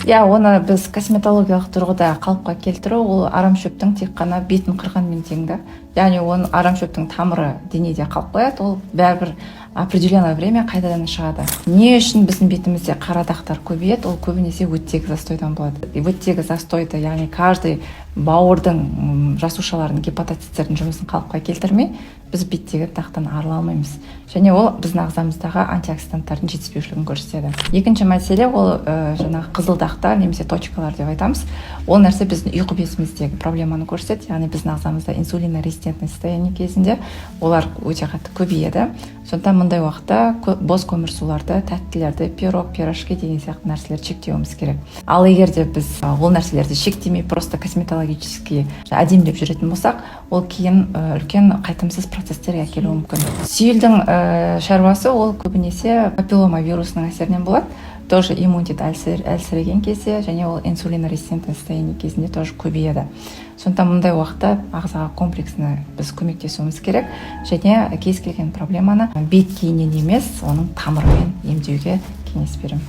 Иә, оны біз косметологиялық тұрғыда қалыпқа келтіру, ол арамшөптің тек қана бетін қырғанмен тең да. Яғни оның, арамшөптің тамыры денеде қалып қояды, ол бәрібір определенное время қайтадан шығады. Не үшін біздің бетімізде қара дақтар көбейеді? Ол көбінесе өттегі застойдан болады. Өттегі застойды, яғни каждый бауырдың, жасушалардың, гепатоциттердің жұмысын қалыпқа келтірмей, біз беттегі дақтан арыла алмаймыз және ол біздің ағзамыздағы антиоксиданттардың жетіспеушілігін көрсетеді. Екінші мәселе, ол жаңағы қызыл дақтар немесе точкалар деп айтамыз. Ол нәрсе біздің ұйқы безіміздегі проблеманы көрсетеді, яғни біздің ағзамызда инсулинорезистентный состояние кезінде олар өте қатты көбейеді. Сондықтан мұндай уақытта бос көмірсуларды, тәттілерді, пирог, пирожки деген сияқты нәрселерді шектеуіміз керек. Ал егер де біз ол нәрселерді шектемей, просто косметологический әдемілеп жүретін болсақ, ол кейін үлкен қайтымсыз процесстерге әкелуі мүмкін. Сүйелдің шаруасы, ол көбінесе папиллома вирусының әсерінен болады, тоже иммунитет әлсіреген кезде және ол инсулинорезистентный состояние кезінде тоже көбейеді. Сондықтан мұндай уақытта ағзаға комплексно біз көмектесуіміз керек және кез келген проблеманы беткейінен емес, оның тамырымен емдеуге кеңес беремін.